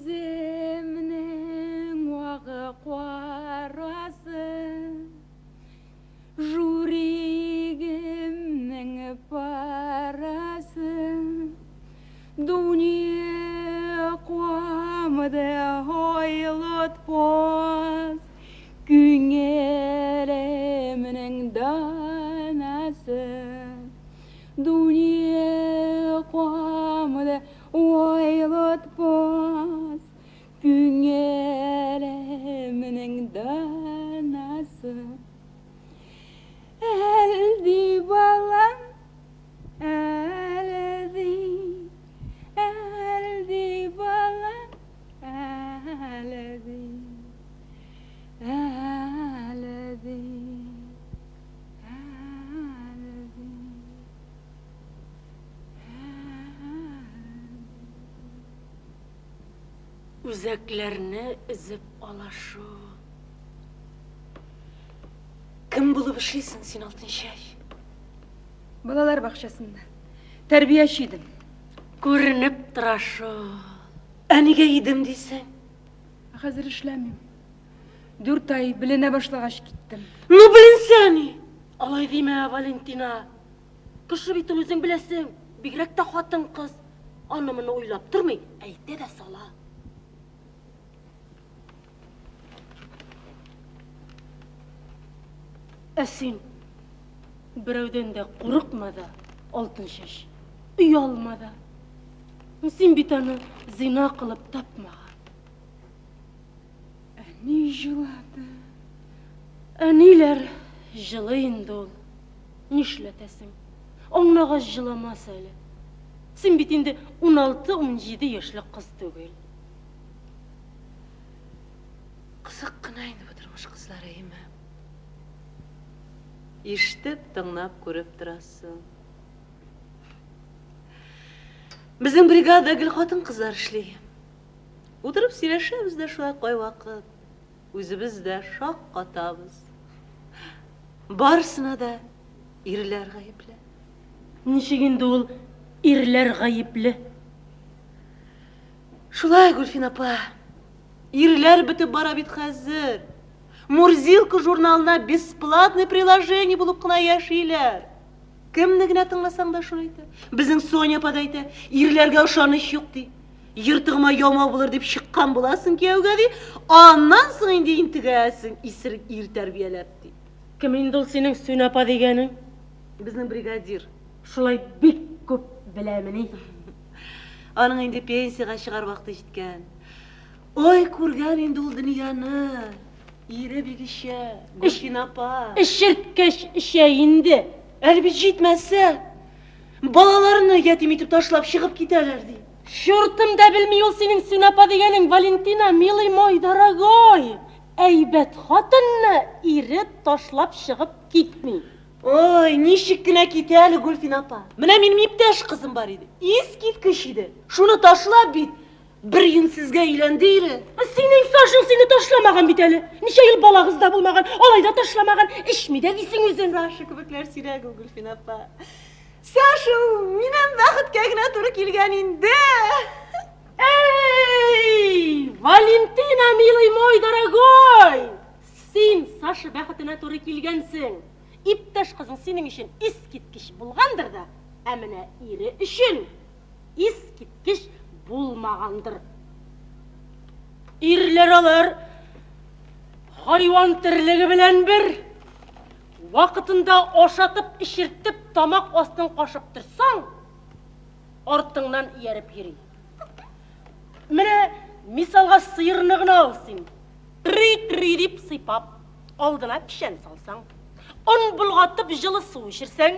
Күземнең агы карасы, Журигемнең парасы. Дунья куамды ойлотпос, Күңелемнең данасы. Дунья куамды ойлотпос, Күңелемнең данасы. Әлди балам, әлди, әлди балам, әлди, әлди, әлди. Үзәкләрне өзеп ала шул. Кем булып эшлисең син, Алтынчәч? Балалар бакчасында. Тәрбияче идем. Күренеп тора шул. Ә нигә идем дисең? Ә хәзер эшләмим. Дүрт ай беленә башлагач киттем. Ну, беленсә ни? Алай димә, Валентина. Кеше бит ул үзең беләсең, бигрәк тә хатын-кыз. Аны-моны уйлап тормый, әйтә дә сала. Ә син берәүдән дә курыкма да, алтын чәч, оялма да. Син бит аны зина кылып тапмаган. Әни җылады. Әниләр җылый инде ул. Нишләтәсең? Аңлагач җыламас әле. Син бит инде 16-17 яшьлек кыз түгел. Кызык кына инде бу тормыш кызлары, әйеме? Ишетеп, тыңлап, күреп торасың. Безнең бригада гел хатын-кызлар эшли. Утырып сөйләшәбез дә шулай кайвакыт. Үзебез дә шаккатабыз. Барысына да ирләр гаепле. Ничек инде ул ирләр гаепле? Шулай, Гөлфин апа. Ирләр бетеп бара бит хәзер. Мурзилка журналына бесплатный приложение булып кына яшиләр. Кемне генә тыңласаң да шуны әйтә. Безнең Соня апа да әйтә, ирләргә ышаныч юк ди. Ертыгыма ямау булыр дип чыккан буласың кияүгә ди. Аннан соң инде интегәсең исерек ир тәрбияләп ди. Кем инде ул синең Сүн апа дигәнең? Безнең бригадир. Шулай бик күп беләмени? Аның инде пенсиягә чыгар вакыты җиткән. Ой, күргән инде ул дөньяны. Ире бик эчә, Гөлфин апа. Эчерткәч эчә инде. Әле бит җитмәсә, балаларны ятим итеп ташлап чыгып китәләр, ди. Чуртым да белми ул синең Сүн апа дигәнең, Валентина, милый мой, дорогой. Әйбәт хатынны ире ташлап чыгып китми. Ой, ничек кенә китә әле Гөлфин апа. Менә минем иптәш кызым бар иде. Искиткеч иде. Шуны ташлап бит, бер юньсезгә өйләнде ире. Синең Сашаң сине ташламаган бит әле. Ничә ел балагыз да булмаган, алай да ташламаган, эчми дә дисең үзең. Саша кебекләр сирәк ул, Гөлфин апа. Саша ул минем бәхеткә генә туры килгән инде. Эй, Валентина, милый мой, дорогой! Син Саша бәхетенә туры килгәнсең. Иптәш кызың синең өчен искиткеч булгандыр да, ә менә ире өчен искиткеч булмагандыр. Ирләр алар хайван терлеге белән бер. Вакытында ашатып, эчертеп, тамак астын кашып торсаң, артыңнан ияреп йөри. Менә мисалга сыерны гына ал син. Три-три дип сыйпап, алдына печән салсаң, он болгатып җылы су эчерсәң,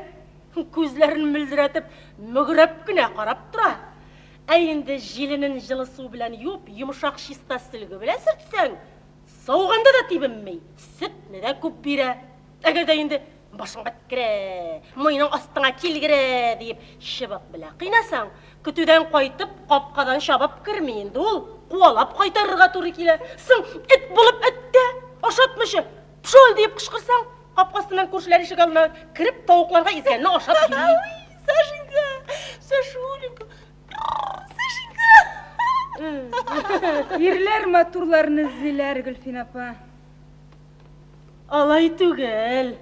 күзләрен мөлдерәтеп, мөгрәп кенә карап тора. Ә инде җиленен җылы су белән юып, йомшак чиста сөлге белән сөртсәң, сауганда да тибенми, сөтне дә күп бирә. Әгәр дә инде башың беткере, муеның астыңа килгере диеп чыбык белән кыйнасаң, көтүдән кайтып, капкадан чабып керми инде ул, куалап кайтарырга туры килә. Соң, эт булып эт тә, ашатмыйча, пшол диеп кычкырсаң, капка астыннан күршеләр ишек алдына кереп, тавыкларга изгәнне ашап йөри. Сашенька, Сашуленька, Сашенька. Ирләр матурларны эзлиләр, Гөлфин апа. Алай түгел,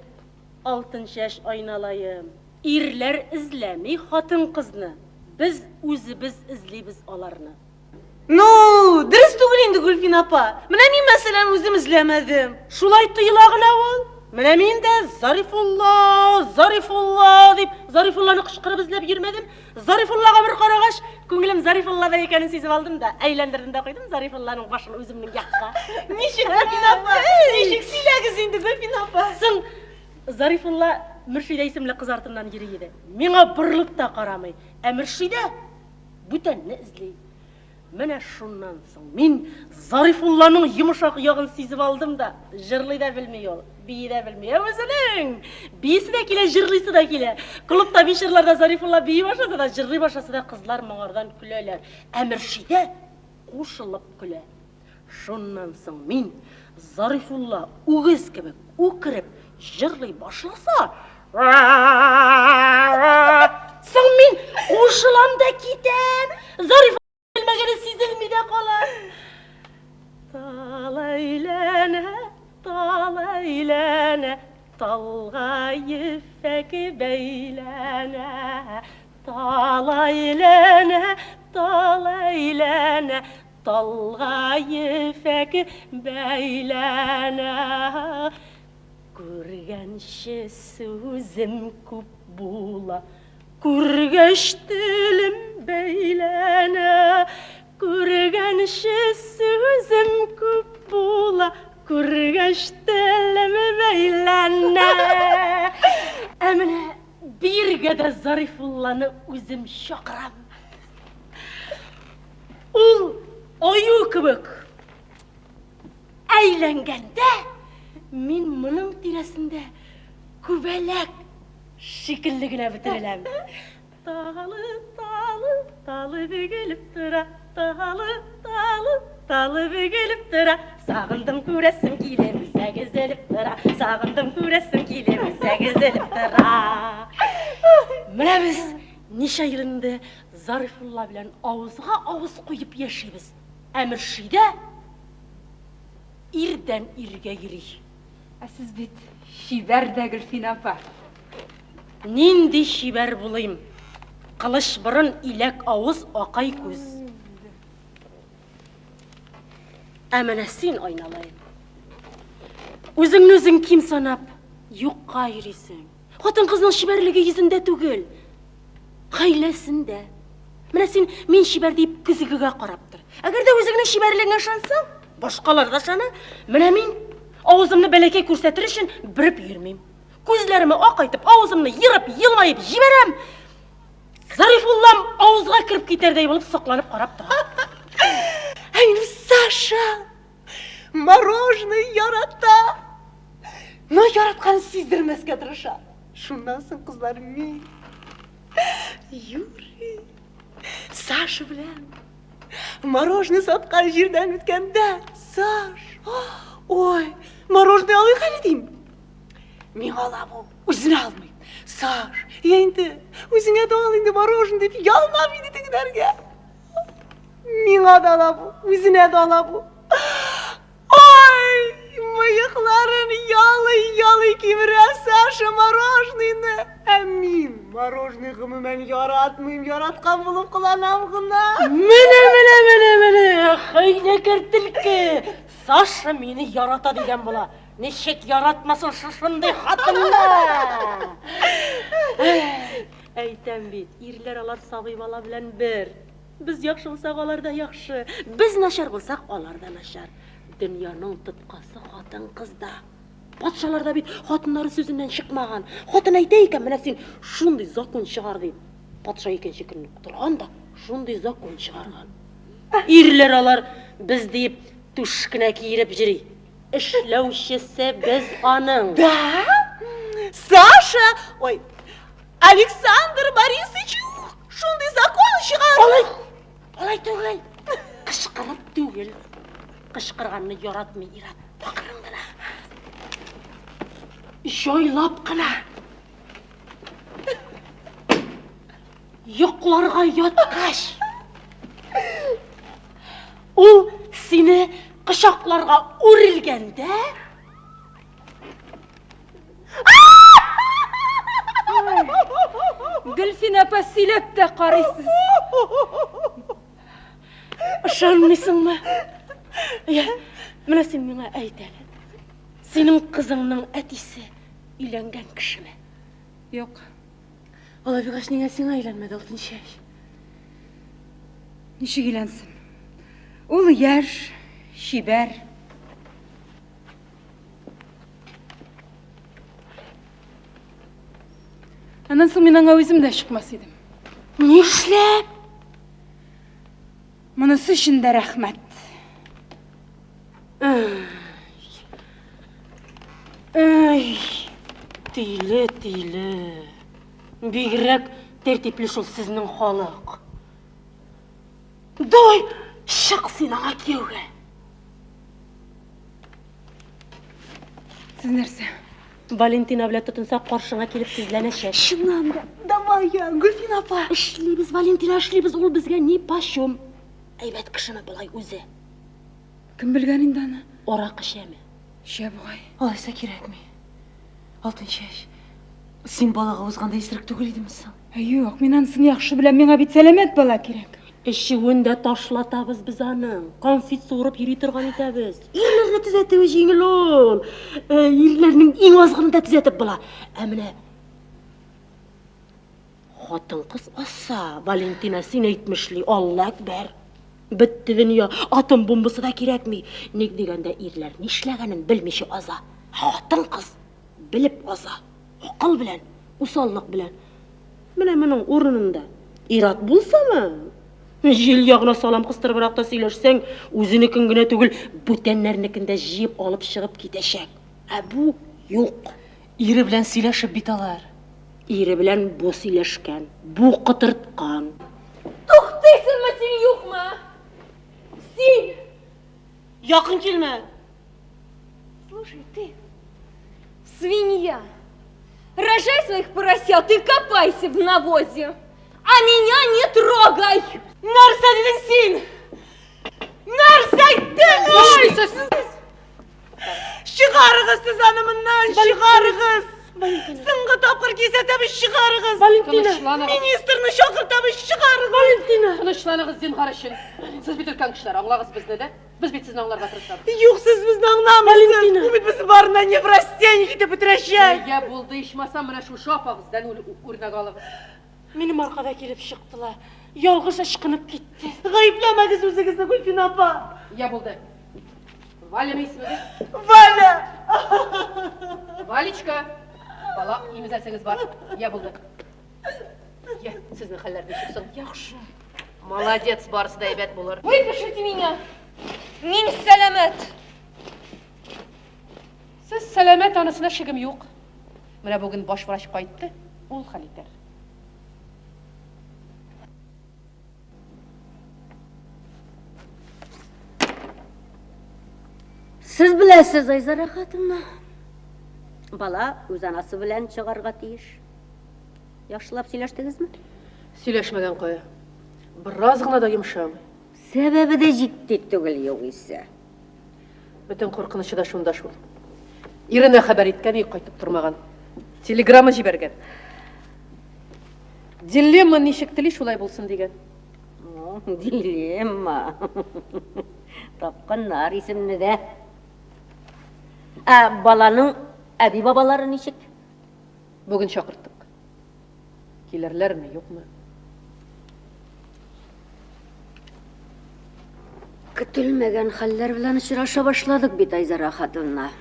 Алтынчәч айналаем. Ирләр эзләми хатын-кызны, без үзебез эзлибез аларны. Ну, дөрес түгел инде, Гөлфин апа. Менә мин, мәсәлән, үзем эзләмәдем. Шулай тоела гына ул. Менә мин дә Зарифулла, Зарифулла дип, Зарифулланы кычкырып эзләп йөрмәдем. Зарифуллага бер карагач, күңелем Зарифуллада икәнен сизеп алдым да, әйләндердем дә куйдым Зарифулланың башын үземнең якка. Ничек, Гөлфин апа? Ничек сөйләгез инде, Гөлфин апа? Соң, Зарифулла Мөршидә исемле кыз артыннан йөри иде. Миңа борылып та карамый. Ә Мөршидә бүтәнне эзли. Менә шуннан соң мин Зарифулланың йомшак ягын сизеп алдым да, җырлый да белми ул, бии дә белми. Ә үзенең биисе дә килә, җырлыйсы да килә. Клубта вечерларда Зарифулла бии башласа да, җырлый башласа да, кызлар моңардан көләләр. Ә Мөршидә кушылып көлә. Шуннан соң мин Зарифулла үгез кебек үкереп җырлый башласа, соң мин кушылам да китәм. Зариф белмәгәне сизелми дә кала. Тал әйләнә, тал әйләнә, талга ефәк бәйләнә. Тал әйләнә, тал әйләнә, Талга ефәк бәйләнә. Күргәнче сүзем күп була, Күргәч телем бәйләнә. Күргәнче сүзем күп була, Күргәч телем бәйләнә. Ә менә биергә дә Зарифулланы үзем чакырам. Ул аю кебек әйләнгәндә, мин моның тирәсендә күбәләк шикелле генә бөтереләм. Талы, талы, талы бөгелеп тора, талы, талы, талы бөгелеп тора. Сагындым күрәсем килә, үзәк өзелеп тора. Сагындым күрәсем килә, үзәк өзелеп тора. Менә без ничә ел инде Зарифулла белән авызга авыз куеп яшибез. Ә Мөршидә ирдән иргә йөри. Ә сез бит чибәр дә, Гөлфинә апа. Нинди чибәр булыйм? Кылыч борын, иләк авыз, акай күз. Ә менә син, Айналаем, үзеңне үзең ким санап, юкка йөрисең. Хатын-кызның чибәрлеге йөзендә түгел, гаиләсендә. Менә син мин чибәр дип көзгегә карап тор. Әгәр дә үзеңнең чибәрлегеңә ышансаң, башкалар да ышана. Менә мин авызымны бәләкәй күрсәтер өчен бүреп йөрмим. Күзләремә акайтып, авызымны ерып, елмаеп җибәрәм. Зарифуллам авызга кереп китәрдәй булып сокланып карап тора. Ә минем Саша мороженое ярата. Но яратканын сиздермәскә тырыша. Шуннан соң кызлар мин Юрий Саша белән мороженое саткан җирдән үткәндә Саш, ой, мороженое алыйк әле дим. Миңа ала бу, үзенә алмый. Саш, я инде, үзеңә дә ал инде мороженое дип ялынам инде тегеләргә. Миңа да ала бу, үзенә дә ала бу. Ай, мыекларын ялый-ялый кимерә Саша мороженыйны. Ә мин мороженый гомумән яратмыйм, яраткан булып кыланам гына. Менә, менә, менә, менә, хәйләкәр төлке. Саша мине ярата дигән була. Ничек яратмасын шушындый хатынны? Әйтәм бит, ирләр алар сабый бала белән бер. Без яхшы булсак, алар да яхшы. Без начар булсак, алар да начар. Дөньяның тоткасы хатын-кызда. Патшалар да бит хатыннары сүзеннән чыкмаган. Хатын әйтә икән, менә син шундый закон чыгар дип. Патша икенче көнне торган да шундый закон чыгарган. Ирләр алар без диеп түш кенә киереп йөри. Эшләүчесе без аның. Да? Саша, ой, Александр Борисович шундый закон чыгар. Алай, алай түгел. Кычкырып түгел. Кычкырганны яратмый ир-ат. Акрын гына. Җайлап кына. Йокларга яткач. Ул сине кочакларга үрелгәндә, Гөлфин апа сөйләп тә карыйсыз. Ышанмыйсыңмы? Я, менә син миңа әйт әле. Синең кызыңның әтисе өйләнгән кешеме? Юк. Алай булгач, нигә сиңа өйләнмәде Алтынчәч? Ничек өйләнсен? Ул яшь, чибәр. Аннан соң мин аңа үзем дә чыкмас идем. Нишләп? Монысы өчен дә рәхмәт. Эй, тиле, тиле. Бигрәк тәртипле шул сезнең халык. Давай, чык син аңа кияүгә. Сез нәрсә? Валентина белән тотынса, каршыңа килеп тезләнәчәк. Чыннан да, давай я, Гөлфин апа. Эшлибез, Валентина, эшлибез, ул безгә ни почем. Әйбәт кешеме болай үзе? Кем белгән инде аны? Аракы эчәме? Эчә бугай. Алайса кирәкми. Алтынчәч, син балага узганда исерек түгел идеме соң? Ә юк, мин анысын яхшы беләм, миңа бит сәламәт бала кирәк. Эчүен дә ташлатабыз без аның. Конфет суырып йөри торган итәбез. Ирләрне төзәтүе җиңел ул. Э, ирләрнең иң азгынын да төзәтеп була. Ә менә хатын-кыз азса, Валентина, син әйтмешли, Алла әкбәр. Бетте дөнья, атом бомбасы да кирәкми. Ник дигәндә ирләр нишләгәнен белмичә аза. Ә хатын-кыз белеп аза. Акыл белән, усаллык белән. Менә моның урынында ир-ат булсамы, җил ягына салам кыстырыбрак та сөйләшсәң, үзенекен генә түгел, бүтәннәрнекен дә җыеп алып чыгып китәчәк. Ә бу юк. Ире белән сөйләшеп бит алар. Ире белән бу сөйләшкән, бу котырткан. Туктыйсыңмы син, юкмы? Син! Якын килмә! Слушай, ты, свинья, рожай своих поросят и копайся в навозе, а меня не трогай! Нәрсә дидең син? Нәрсә әйттең? Нишлисез? Чыгарыгыз сез аны моннан, чыгарыгыз! Соңгы тапкыр кисәтәбез, чыгарыгыз! Валентина! Министрны чакыртабыз, чыгарыгыз! Валентина! Тынычланыгыз, зинһар өчен. Сез бит өлкән кешеләр, аңлагыз безне дә. Без бит сезне аңларга тырышабыз. Юк, сез безне аңламыйсыз. Бу бит безне барыннан неврастенник итеп бетерәчәк. Я булды ичмасам, менә шушы апагыздан үрнәк алыгыз. Минем аркада килеп чыктылар. Ялгыш ычкынып китте. Гаепләмәгез үзегезне, Гөлфин апа. Я булды. Валяны исемегез? Валя! Валечка, бала имезәсегез бар. Я булды. Я, сезнең хәлләр ничек соң? Яхшы. Молодец, барысы да әйбәт булыр. Выпишите меня. Мин сәламәт. Сез сәламәт, анысына шигем юк. Менә бүген баш врач кайтты, ул хәл итәр. Сез беләсез, Айзара хатынна. Бала үз анасы белән чыгарга тиеш. Яхшылап сөйләштегезме? Сөйләшмәгән кая. Бераз гына да йомшамый. Сәбәбе дә җитди түгел югыйсә. Бөтен куркынычы да шунда шул. Иренә хәбәр иткән, и кайтып тормаган. Телеграмма җибәргән. Дилемма ничек тели, шулай булсын дигән. Дилемма. Тапканнар исемне дә. Ә баланың әби-бабалары ничек? Бүген чакырттык. Килерләрме, юкмы? Көтелмәгән хәлләр белән очраша башладык бит, Айзара хатынна.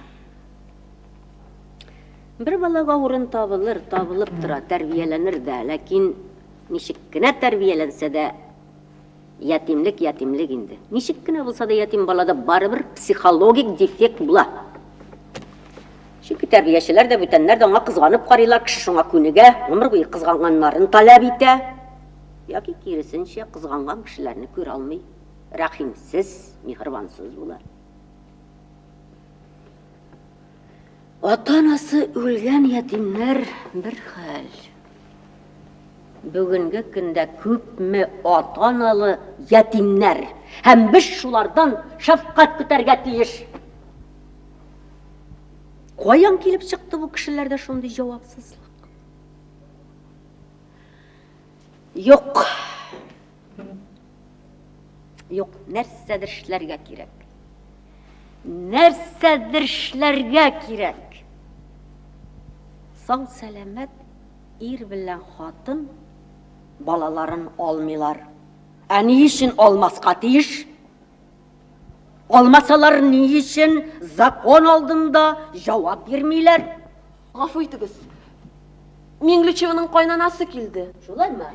Бер балага урын табылыр, табылып тора, тәрбияләнер дә, ләкин ничек кенә тәрбияләнсә дә, ятимлек ятимлек инде. Ничек кенә булса да ятим балада барыбер психологик дефект була. Чөнки тәрбиячеләр дә, бүтәннәр дә аңа кызганып карыйлар, кеше шуңа күнегә, гомер буе кызганганнарын таләп итә. Яки киресенчә, кызганган кешеләрне күрә алмый, рәхимсез, миһербансыз була. Ата-анасы үлгән ятимнәр бер хәл. Бүгенге көндә күпме ата-аналы ятимнәр, һәм без шулардан шәфкать көтәргә тиеш. Каян килеп чыкты бу кешеләрдә шундый җавапсызлык? Юк. Юк, нәрсәдер эшләргә кирәк. Нәрсәдер эшләргә кирәк. Сау сәламәт ир белән хатын балаларын алмыйлар. Ә ни өчен алмаска тиеш? Алмасалар ни өчен закон алдында җавап бирмиләр? Гафу итегез. Миңлечеваның кайнанасы килде. Шулаймы?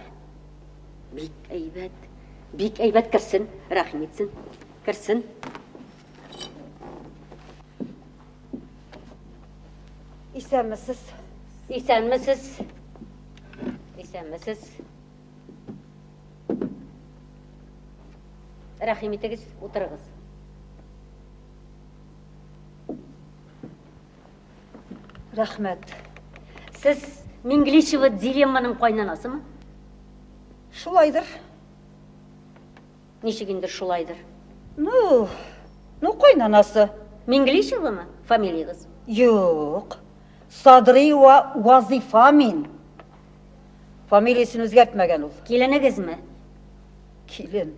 Бик әйбәт. Бик әйбәт керсен, рәхим итсен. Керсен. Исәнмесез. Исәнмесез. Исәнмесез. Рәхим итегез, утырыгыз. Рәхмәт. Сез Мингличева дилемманың кайнанасымы? Шулайдыр. Ничек инде шулайдыр? Ну, ну кайнанасы. Мингличевамы фамилиягез? Юк. Садриева Вазифа мин. Фамилиясен үзгәртмәгән ул. Киленегезме? Килен.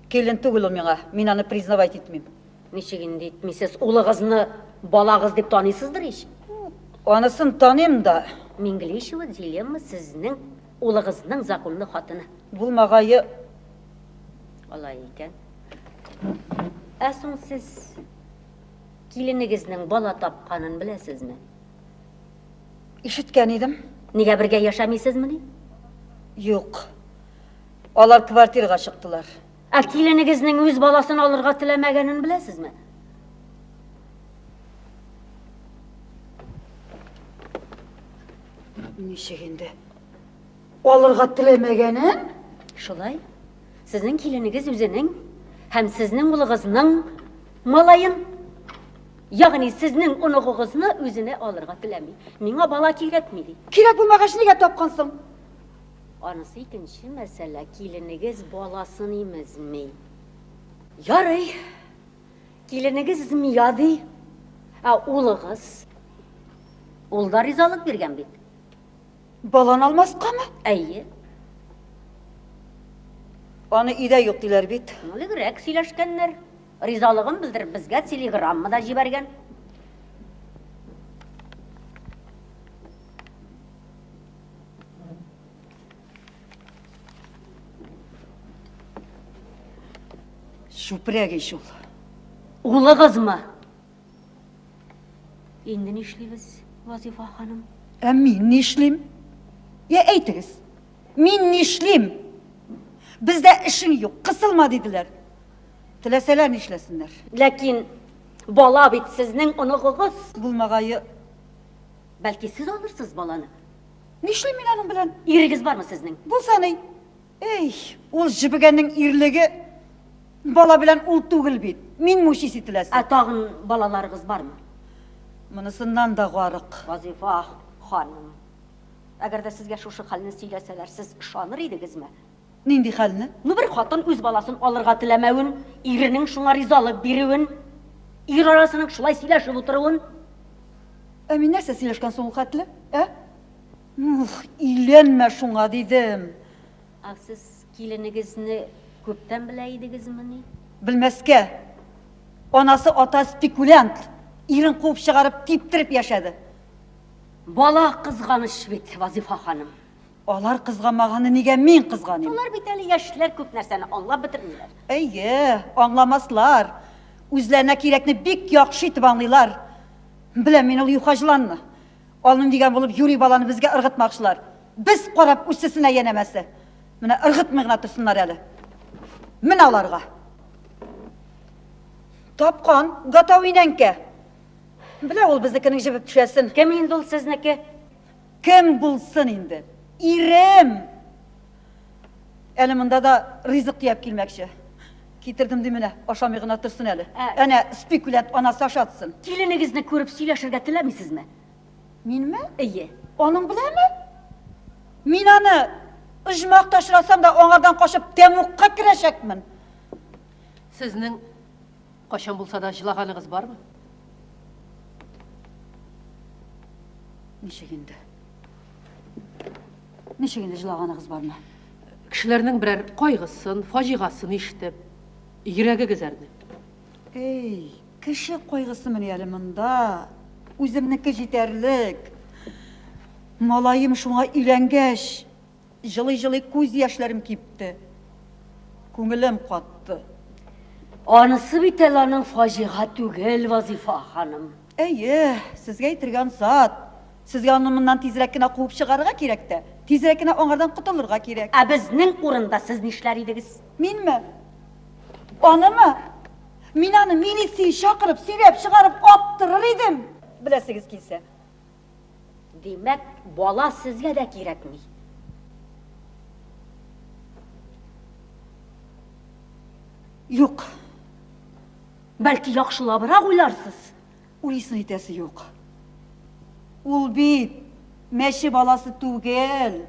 Килен түгел ул миңа. Мин аны признавать итмим. Ничек инде итмисез? Улыгызны балагыз дип таныйсыздыр ич? Анысын таныйм да. Минглишева Дилемма сезнең улыгызның законлы хатыны. Булмагае. Алай икән. Ә соң сез киленегезнең бала тапканын беләсезме? Ишеткән идем. Нигә бергә яшәмисезмени? Юк. Алар квартирага чыктылар. Ә киленегезнең үз баласын алырга теләмәгәнен беләсезме? Ничек инде? Алырга теләмәгәнен? Шулай. Сезнең киленегез үзенең һәм сезнең улыгызның малаен, ягъни сезнең оныгыгызны үзенә алырга теләми. Миңа бала кирәкми ди. Кирәк булмагач нигә тапкансың? Анысы икенче мәсьәлә, киленегез баласын имезми. Ярый, киленегез змея ди, ә улыгыз? Ул да ризалык биргән бит. Баланы алмаскамы? Әйе. Аны өйдә юк диләр бит. Ну, элегрәк сөйләшкәннәр. Ризалыгын белдереп безгә телеграмма да җибәргән. Чүпрәк ич ул. Улыгызмы? Инде нишлибез, Вазифа ханым? Ә мин нишлим? Я әйтегез. Мин нишлим? Бездә эшең юк, кысылма диделәр. Теләсәләр нишләсеннәр. Ләкин бала бит сезнең оныгыгыз. Булмагае. Бәлки сез алырсыз баланы? Нишлим мин аның белән? Ирегез бармы сезнең? Булса ни? Эй, ул җебегәннең ирлеге бала белән ул түгел бит. Мин мучись ителәсе. Ә тагын балаларыгыз бармы? Монысыннан да гарык. Вазифа ханым, әгәр дә сезгә шушы хәлне сөйләсәләр, сез ышаныр идегезме? Нинди хәлне? Ну, бер хатын үз баласын алырга теләмәвен, иренең шуңа ризалык бирүен, ир арасының шулай сөйләшеп утыруын. Ә мин нәрсә сөйләшкән соң ул хәтле, ә? Ух, өйләнмә шуңа, дидем. Ә сез киленегезне күптән белә идегезмени? Белмәскә. Анасы ата спекулянт, ирен куып чыгарып, типтереп яшәде. Бала кызганыч бит, Вазифа ханым. Алар кызганмаганны нигә мин кызганыйм? Алар бит әле яшьләр, күп нәрсәне аңлап бетермиләр. Әйе, аңламаслар. Үзләренә кирәкне бик яхшы итеп аңлыйлар. Беләм мин ул юха җыланны. Алмыйм дигән булып юри баланы безгә ыргытмакчылар. Без карап үссесенә янәмәсе. Менә ыргытмый гына торсыннар әле. Менә аларга. Тапкан, гатау инәңкә. Белә ул безнекенең җебеп төшәсен. Кем инде ул сезнеке? Кем булсын инде? Ирем! Әле монда да ризык төяп килмәкче. Китердем ди менә, ашамый гына торсын әле. Ә, Әнә, спекулянт анасы ашатсын. Киленегезне күреп сөйләшергә теләмисезме? Минме? Әйе. Аның беләнме? Мин аны... Оҗмахта очрасам да, аңардан качып тәмугка керәчәкмен. Сезнең кайчан булса да җылаганыгыз бармы? Ничек инде? Ничек инде җылаганыгыз бармы? Кешеләрнең берәр кайгысын, фаҗигасын ишетеп, йөрәгегез әрни. Эй, кеше кайгысымыни әле монда? Үземнеке җитәрлек. Малаем шуңа өйләнгәч, җылый-җылый күз яшьләрем кипте. Күңелем катты. Анысы бит әле аның фаҗига түгел, Вазифа ханым. Әйе, сезгә әйтергә ансат. Сезгә аны моннан тизрәк кенә куып чыгарырга кирәк тә, тизрәк кенә аңардан котылырга кирәк. Ә безнең урында сез нишләр идегез? Минме? Анымы? Мин аны милиция чакырып, сөйрәп чыгарып аттырыр идем, беләсегез килсә. Димәк, бала сезгә дә кирәкми. Юк. Бәлки яхшылабрак уйларсыз? Уйлыйсы итәсе юк. Ул бит мәче баласы түгел.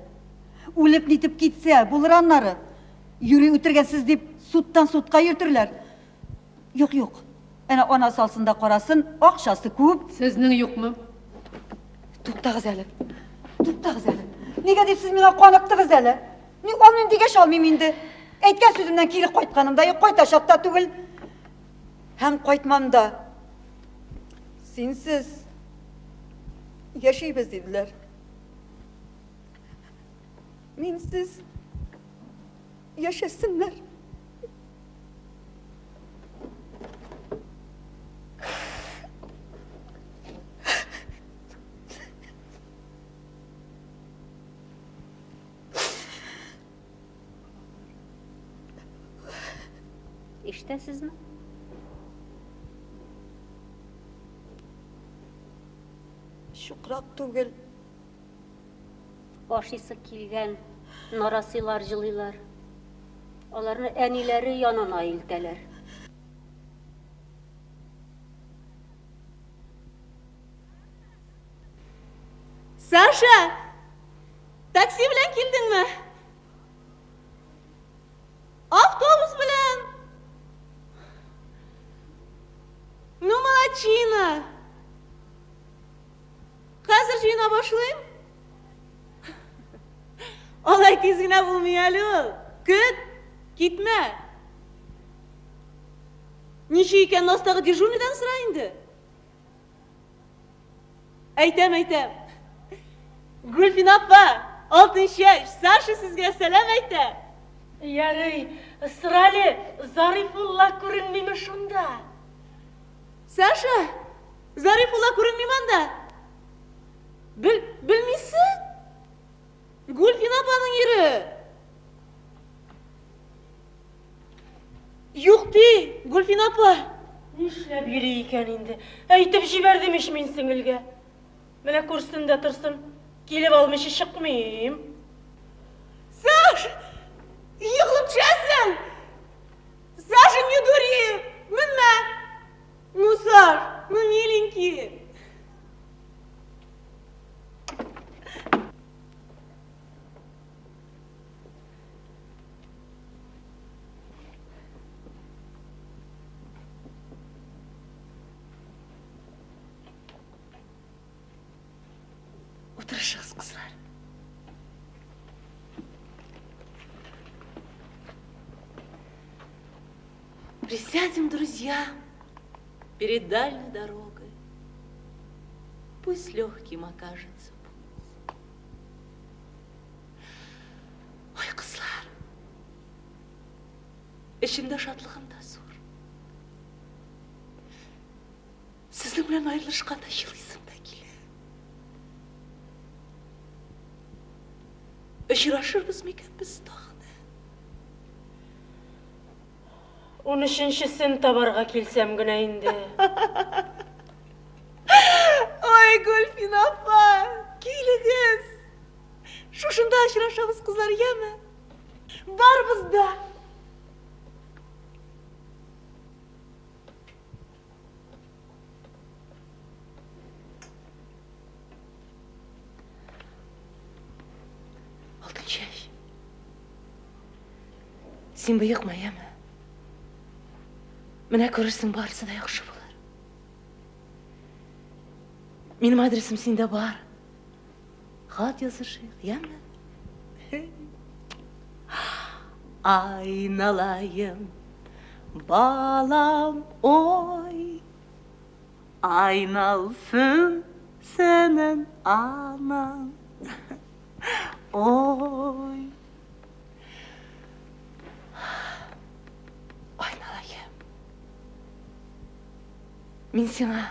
Үлеп нитеп китсә, булыр аннары. Юри үтергәнсез дип судтан судка йөртерләр. Юк, юк. Әнә анасы алсын да карасын, акчасы күп. Сезнең юкмы? Туктагыз әле. Туктагыз әле. Нигә дип сез миңа каныктыгыз әле? Ни алмыйм дигәч алмыйм инде. Әйткән сүземнән кире кайтканым да юк, кайтачак та түгел. Һәм кайтмам да. Синсез яшибез диделәр. Минсез яшәсеннәр. Ишетәсезме? Чукрак түгел. Ашыйсы килгән нарасыйлар җылыйлар. Аларны әниләре янына илтәләр. Саша! Такси белән килдеңме? Автобус белән! Ну, молодчина! Хәзер җыена башлыйм. Алай тиз генә булмый әле ул. Көт, китмә. Ничек икәнен астагы дежурныйдан сора инде. Әйтәм, әйтәм. Гөлфин апа, Алтынчәч, Саша сезгә сәлам әйтә. Ярый, сора әле, Зарифулла күренмиме шунда? Саша, Зарифулла күренмиме анда? Бел, белмисең? Гөлфин апаның ире. Юк ди, Гөлфин апа. Нишләп йөри икән инде? Әйтеп җибәрдем ич мин сеңелгә. Менә күрсен дә торсын. Килеп алмыйча чыкмыйм. Саш, егылып төшәсең. Саша, не дури, менмә. Ну, Саш, ну, миленький. Утырышыгыз, кызлар. Присядем, друзья, перед дальней дорогой. Пусть легким окажется путь. Ой, кызлар, эчемдә шатлыгым да зур. Сезнең белән аерылышканда елыйсым да килә. Очрашырбыз микән без тагын? Унөченчесен табарга килсәм генә инде. Ой, Гөлфин апа, килегез. Шушында очрашабыз, кызлар, яме? Барыбыз да. Алтынчәч. Син боекма, яме? Менә күрерсең, барысы да яхшы булыр. Минем адресым синдә бар. Хат язышыйк, яме? Айналайым, балам, ой, айналсын синең анаң. Ой. Айналайым. Мин сиңа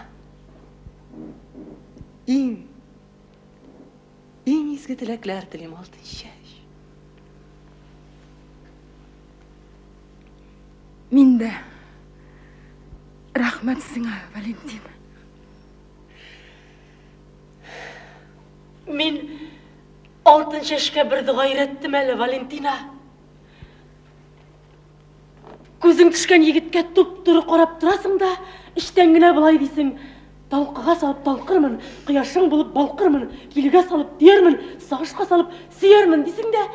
иң иң изге теләкләр телим, алтын чәч. Мин дә рәхмәт сиңа, Валентина. Мин алтын чәчкә бер дога өйрәттем әле, Валентина. Күзең төшкән егеткә туп-туры карап торасың да, эчтән генә болай дисең: Талкыга салып талкырмын, кояшың булып балкырмын, килегә салып төярмен, сагышка салып сөярмен дисең дә,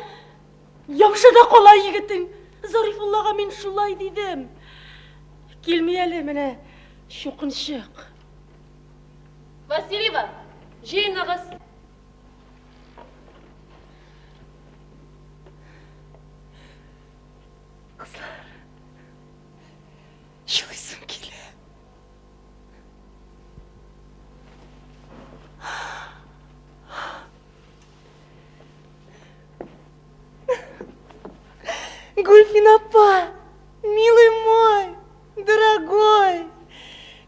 ябыша да кала егетең. Зарифуллага мин шулай дидем. Килми әле менә чукынчык. Васильева, җыеныгыз. Кызлар, елыйсым килә. Гульфин апа, милый мой, дорогой,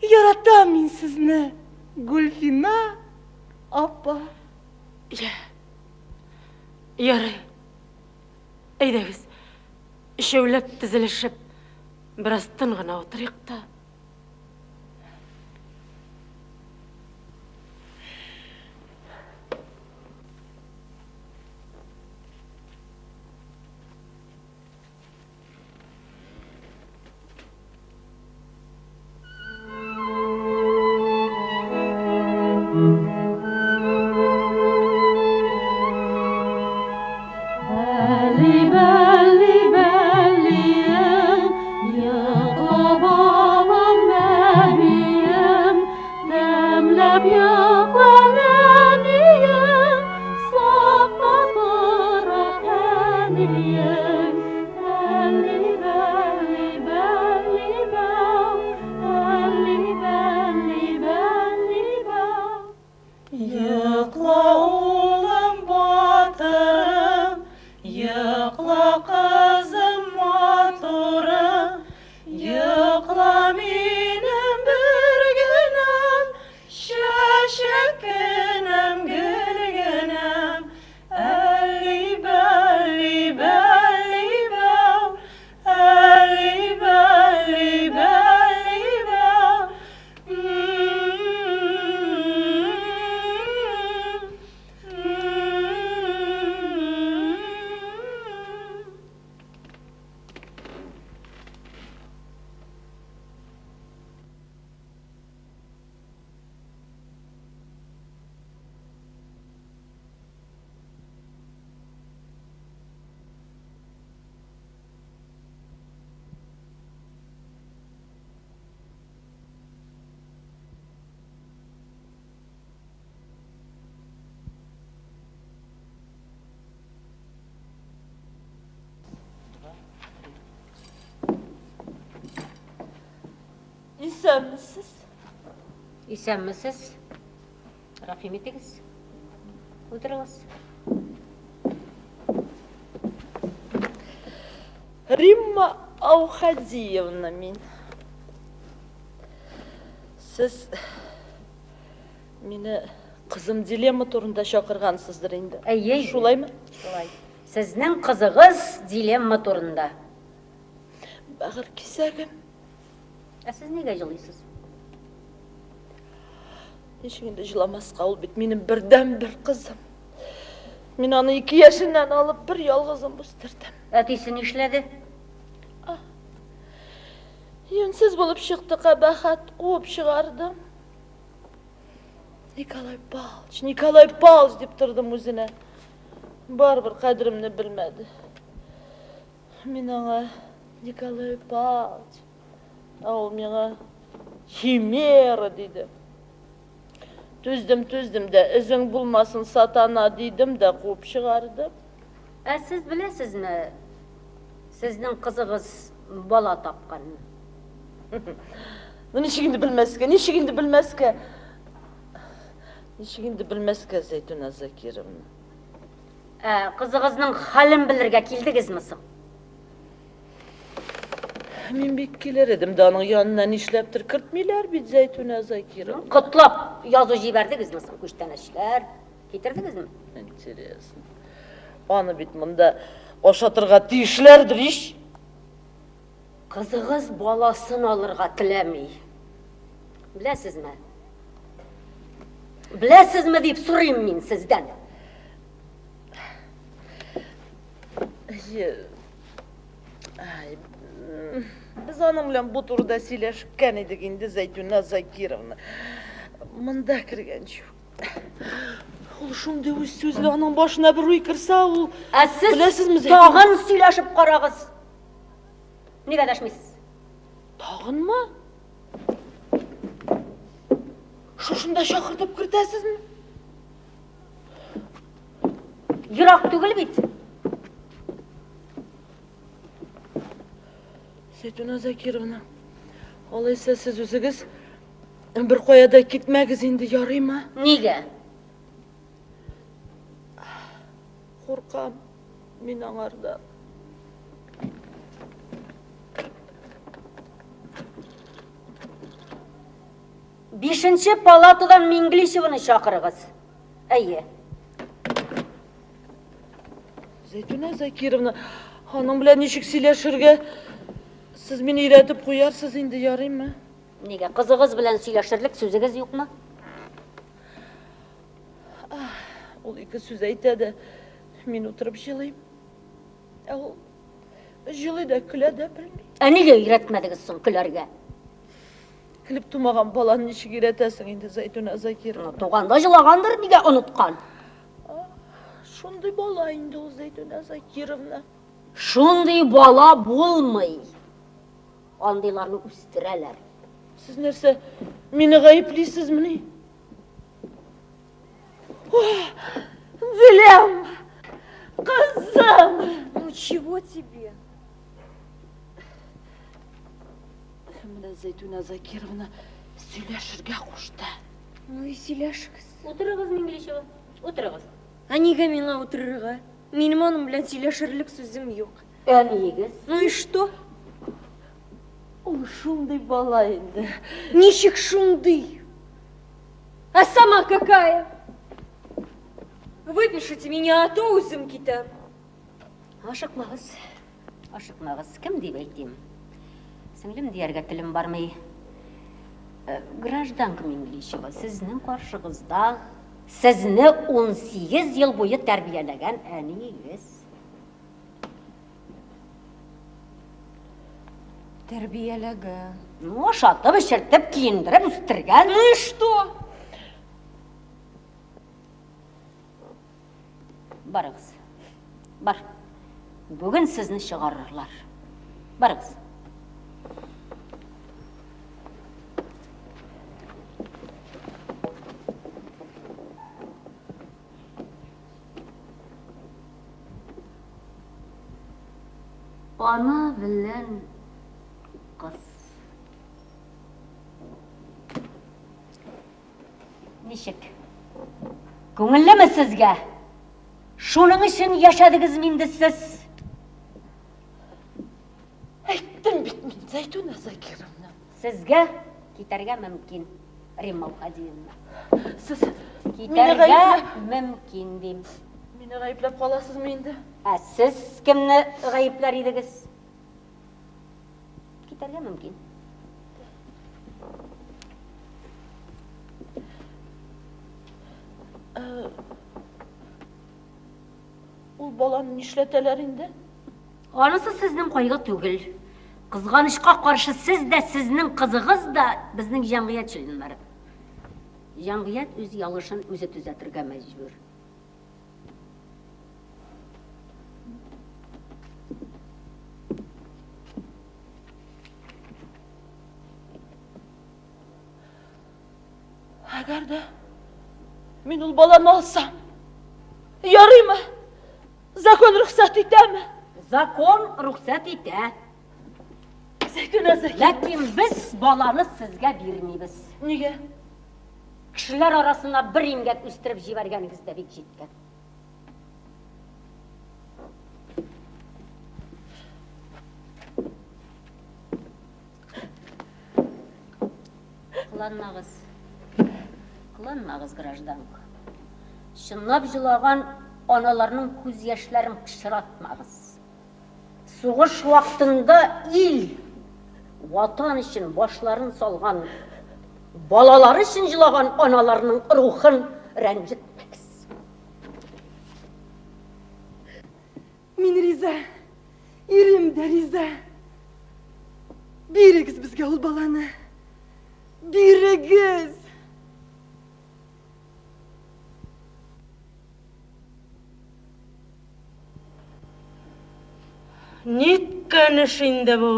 яратам мин сезне, Гульфина апа. Я. Ярый. Әйдәгез, өчәүләп тезелешеп, бераз тын гына утырыйк та. Йокла, улым, батырым, йокла, кызым, матурым, йокла минем бер генәм, чәчәк кенәм, гөл генәм. Әлли, бәлли, бәлли, бәү, әлли, бәлли, бәлли, бәү. Исәнмесез. Исәнмесез. Рәхим итегез. Утырыгыз. Римма Аухадиевна мин. Сез мине кызым дилемма турында чакыргансыздыр инде. Әйе. Шулаймы? Шулай. Сезнең кызыгыз дилемма турында. Бәгырь кисәгем. Ә сез нигә җылыйсыз? Ничек инде җыламаска, ул бит минем бердәнбер кызым. Мин аны ике яшеннән алып бер ялгызым үстердем. Әтисе нишләде? Юньсез булып чыкты кабахәт, куып чыгардым. Николай Павлович, Николай Павлович дип тордым үзенә. Барыбер кадеремне белмәде. Мин аңа Николай Павлович, ә ул миңа Химера диде. Түздем, түздем дә, эзең булмасын, сатана, дидем дә куып чыгардым. Ә сез беләсезме, сезнең кызыгыз бала тапканны? Ну ничек инде белмәскә, ничек инде белмәскә? Ничек инде белмәскә, Зәйтүнә Закировна? Ә кызыгызның хәлен белергә килдегезме соң? Мин бик килер идем дә, аның янына нишләптер кертмиләр бит, Зәйтүнә Закировна. Котлап язу җибәрдегезме соң? Күчтәнәчләр китердегезме? Интересно. Аны бит монда ашатырга тиешләрдер ич. Кызыгыз баласын алырга теләми. Беләсезме? Беләсезме дип сорыйм мин сездән. Әйе. Ай, без аның белән бу турыда сөйләшкән идек инде, Зәйтүнә Закировна. Монда кергәнче. Ул шундый үз сүзле, аның башына бер уй керсә, ул... Ә сез Беләсезме, Зәйтүнә? тагын сөйләшеп карагыз. Нигә дәшмисез? Тагынмы? Шушында чакыртып кертәсезме? Ерак түгел бит. Зәйтүнә Закировна, алайса сез үзегез бер кая да китмәгез инде, ярыймы? Нигә? Куркам мин аңардан. Бишенче палатадан Минглишеваны чакырыгыз. Әйе. Зәйтүнә Закировна, аның белән ничек сөйләшергә? Сез мине өйрәтеп куярсыз инде, ярыймы? Нигә, кызыгыз белән сөйләшерлек сүзегез юкмы? Ул ике сүз әйтә дә, мин утырып җылыйм. Ә ул җылый да, көлә дә белми. Ә нигә өйрәтмәдегез соң көләргә? Көлеп тумаган баланы ничек өйрәтәсең инде, Зәйтүнә Закировна? Туганда җылагандыр, нигә оныткан? Шундый бала инде ул, Зәйтүнә Закировна. Шундый бала булмый. Андыйларны үстерәләр. Сез нәрсә, мине гаеплисезмени? Зиләм! Кызым! Ну чего тебе? Менә Зәйтүнә Закировна сөйләшергә кушты. Ну и сөйләшегез. Утырыгыз, Миңлишева, утырыгыз. Ә нигә миңа утырырга? Минем аның белән сөйләшерлек сүзем юк. Әниегез. Ну и что? Ул шундый бала инде. Ничек шундый? А сама какая? Выпишите меня, а то үзем китәм. Ашыкмагыз. Ашыкмагыз. Кем дип әйтим? Сеңлем дияргә телем бармый. Э, гражданка Минглишева, сезнең каршыгызда сезне 18 ел буе тәрбияләгән әниегез. Тәрбияләгән. Ну, ашатып, эчертеп, киендереп, үстергән. Ну и что? Барыгыз. Бар. Бүген сезне чыгарырлар. Барыгыз. Ана белән кыз. Ничек? Күңеллеме сезгә? Шуның өчен яшәдегезме инде сез? Әйттем бит мин, Зәйтүнә Закировна. Сезгә китәргә мөмкин, Римма Әүхәдиевна. Сез китәргә мөмкин дим. Мине гаепләп каласызмы инде? Ә сез кемне гаепләр идегез? Китәргә мөмкин. Э, ул баланы нишләтәләр инде? Анысы сезнең кайгы түгел. Кызганычка каршы сез дә, сезнең кызыгыз да безнең җәмгыять членнары. Җәмгыять үз ялгышын үзе төзәтергә мәҗбүр. Әгәр дә мин ул баланы алсам, ярыймы? Закон рөхсәт итәме? Закон рөхсәт итә. Зәйтүнә Зәки. Ләкин без баланы сезгә бирмибез. Нигә? Кешеләр арасына бер имгәк үстереп җибәргәнегез дә бик җиткән. Кыланмагыз. Кыланмагыз, гражданка. Чынлап җылаган аналарның күз яшьләрен пычратмагыз. Сугыш вакытында ил, ватан өчен башларын салган, балалары өчен җылаган аналарның рухын рәнҗетмәгез. Мин риза. Ирем дә риза. Бирегез безгә ул баланы. Бирегез! Ниткән эш инде бу?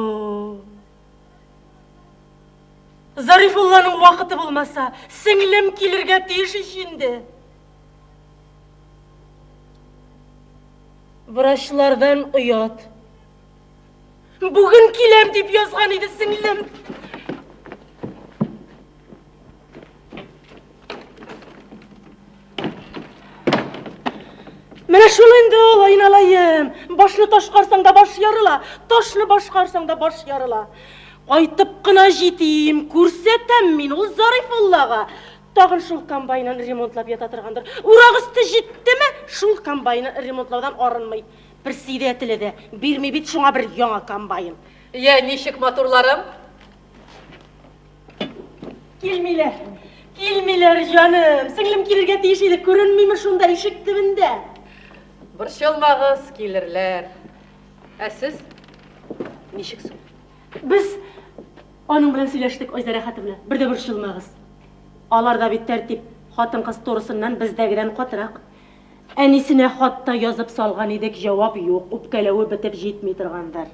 Зарифулланың вакыты булмаса, сеңлем килергә тиеш ич инде. Врачлардан оят. Бүген киләм дип язган иде сеңлем. Менә шул инде ул, айналаем. Башны ташкарсаң да баш ярыла, ташны башкарсаң да баш ярыла. Кайтып кына җитим, күрсәтәм мин ул Зарифуллага. Тагын шул комбайнын ремонтлап ята торгандыр. Урак өсте җиттеме, шул комбайнын ремонтлаудан арынмый. Председателе дә бирми бит шуңа бер яңа комбайн. Йә, ничек матурларым? Килмиләр. Килмиләр, җаным. Сеңлем килергә тиеш иде, күренмиме шунда ишек төбендә? Борчылмагыз, килерләр. Ә сез ничек соң? Без аның белән сөйләштек, Айза Рәхәтовна. Бер дә борчылмагыз. Аларда бит тәртип хатын-кыз турысыннан бездәгедән катырак. Әнисенә хат та язып салган идек, җавап юк, үпкәләве бетеп җитми торгандыр.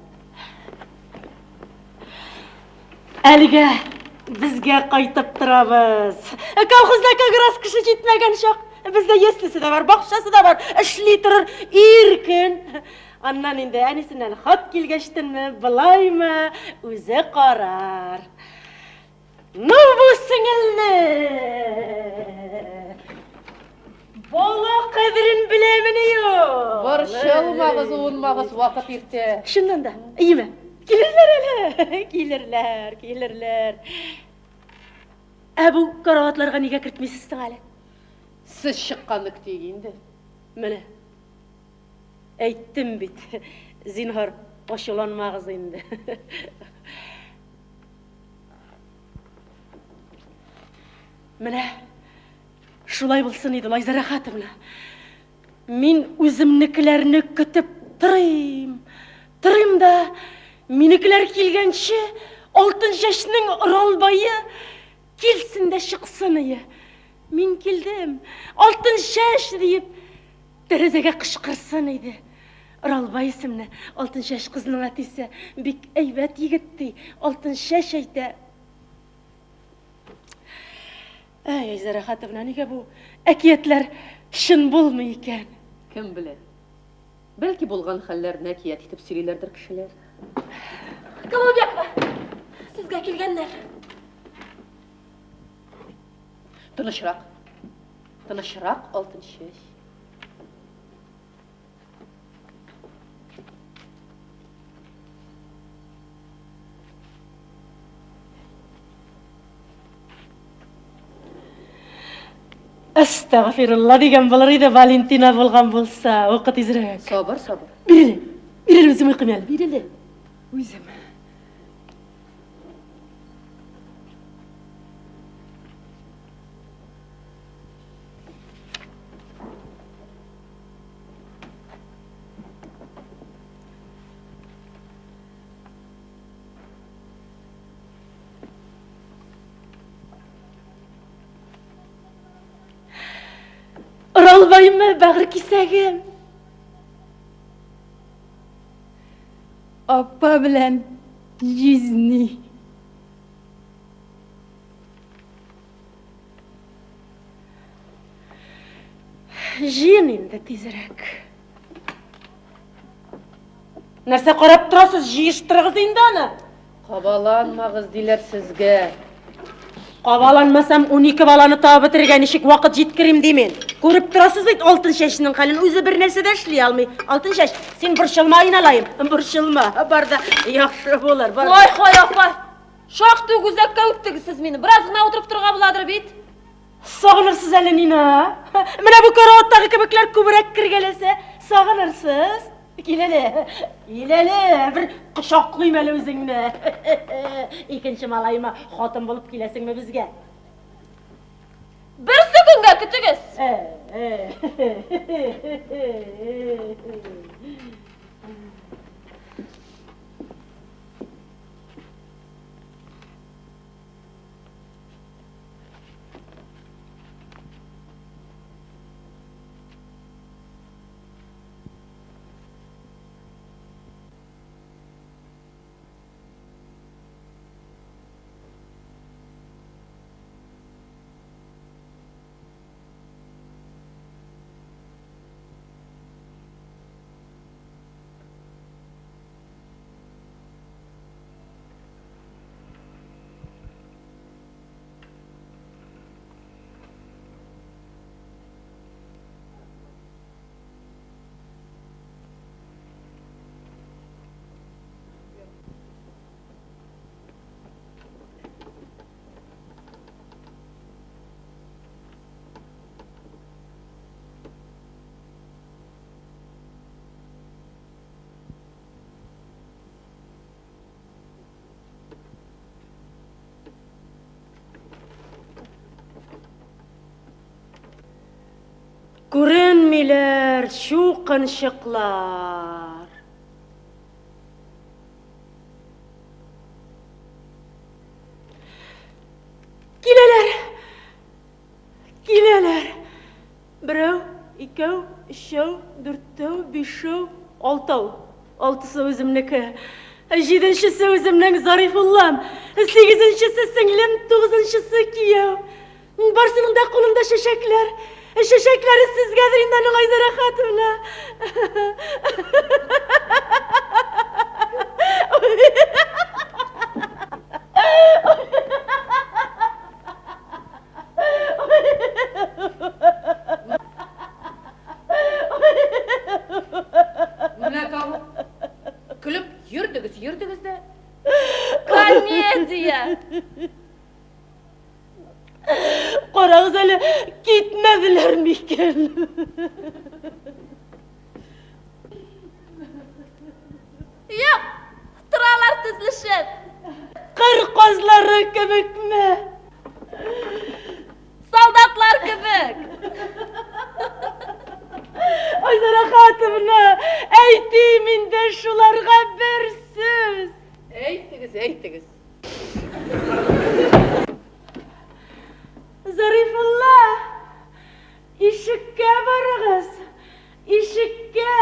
Әлегә безгә кайтып торабыз. Колхозда как раз кеше җитмәгән чак. Бездә яслесе дә бар, бакчасы да бар, эшли торыр иркен. Аннан инде әнисеннән хат килгәчтенме, былаймы, үзе карар. Ну бу сеңелне! Бала кадерен беләмени юк? Борчылмагыз, уынмагыз, вакыт иртә. Чыннан да, иеме? Килерләр әле. Килерләр, килерләр. Ә бу караватларга нигә кертмисез соң әле? Сез чыкканны көтик инде. Менә. Әйттем бит. Зинһар, ачуланмагыз инде. Менә шулай булсын иде, Лайза Рәхәтовна. Мин үземнекеләрне көтеп торыйм. Торыйм да, минекеләр килгәнче, алтын чәчнең Оралбае килсен дә чыксын ие. Мин килдем, алтын чәч диеп, тәрәзәгә кычкырсын иде. Оралбай исемле алтын чәч кызның әтисе бик әйбәт егет ди, алтын чәч әйтә. Әй, Айза Рәхәтовна, нигә бу әкиятләр чын булмый икән? Кем белә? Бәлки булган хәлләрне әкият итеп сөйлиләрдер кешеләр. Голубекова, сезгә килгәннәр. Тынычрак. Тынычрак, алтын чәч. Әстәгъфирулла дигән булыр иде Валентина булган булса. Укы тизрәк. Сабыр, сабыр. Биреле. Биреле үзем укыйм әле. Биреле. Үзем. Оралбаймы, бәгырь кисәгем? Апа белән җизни. Җыен инде тизрәк. Нәрсә карап торасыз, җыештырыгыз инде аны. Кабаланмагыз, диләр сезгә. Кабаланмасам, 12 баланы табып бетерергә ничек вакыт җиткерим ди мин. Күреп торасыз бит алтын чәчнең хәлен, үзе бер нәрсә дә эшли алмый. Алтын чәч, син борчылма, айналаем. Борчылма, бар да яхшы булыр. Бар. Ой, хай апа. Шактый ук үзәккә үттегез сез мине. Бераз гына утырып торырга буладыр бит. Сагынырсыз әле Нина. Менә бу караваттагы кебекләр күбрәк кергәләсә, сагынырсыз. Кил әле, кил әле, бер кочаклыйм әле үзеңне. Икенче малаема хатын булып киләсеңме безгә? Берсе көнгә көтегез. Күренмиләр чукынчыклар. Киләләр! Киләләр! Берәү, икәү, өчәү, дүртәү, бишәү, алтау. Алтысы үземнеке. Җиденчесе үземнең Зарифуллам. Сигезенчесе сеңлем, тугызынчысы кияү. Барсының да кулында чәчәкләр. Чәчәкләре сезгәдер инде аның Айза Рәхәтовна. Менә тагы. Көлеп йөрдегез, йөрдегез дә. Комедия! Карагыз әле, китмәделәр микән? Юк, торалар тезелешеп. Кыр казлары кебекме? Солдатлар кебек. Айзара Хатовна, әйтим инде шуларга бер сүз. Әйтегез, әйтегез. Зарифулла, ишеккә барыгыз, ишеккә.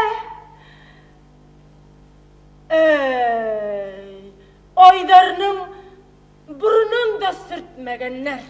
Әй, Айдарның борынын да сөртмәгәннәр.